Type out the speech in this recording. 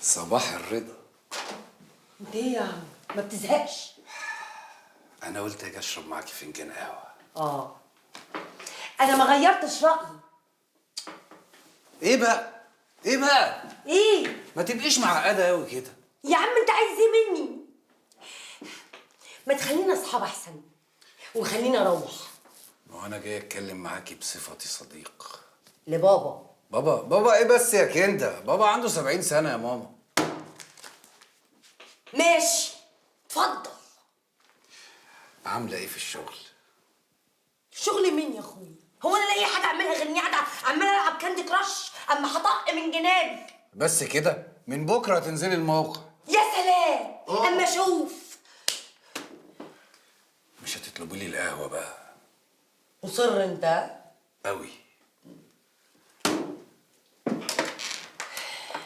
صباح الرضا. انت ايه يا عم ما بتزهقش؟ انا قلت اجي اشرب معاكي فنجان قهوة. اه انا ما غيرتش رايي. ايه بقى؟ ايه بقى؟ ايه؟ ما تبقيش معقدة قوي كده. يا عم انت عايز ايه مني؟ ما تخلينا اصحاب احسن وخلينا اروح. ما هو انا جاي اتكلم معاكي بصفتي صديق لبابا. بابا بابا ايه بس يا كنده؟ بابا عنده 70 سنة يا ماما. ماشي اتفضل. عامله ايه في الشغل؟ شغل مين يا اخويا؟ هو انا لاقي حاجة اعملها غير اني قاعدة عماله العب كاندي كراش اما هطق من جنابي؟ بس كده من بكره هتنزلي الموقع. يا سلام. اما اشوف. مش هتطلبي لي القهوة بقى؟ مصر انت قوي.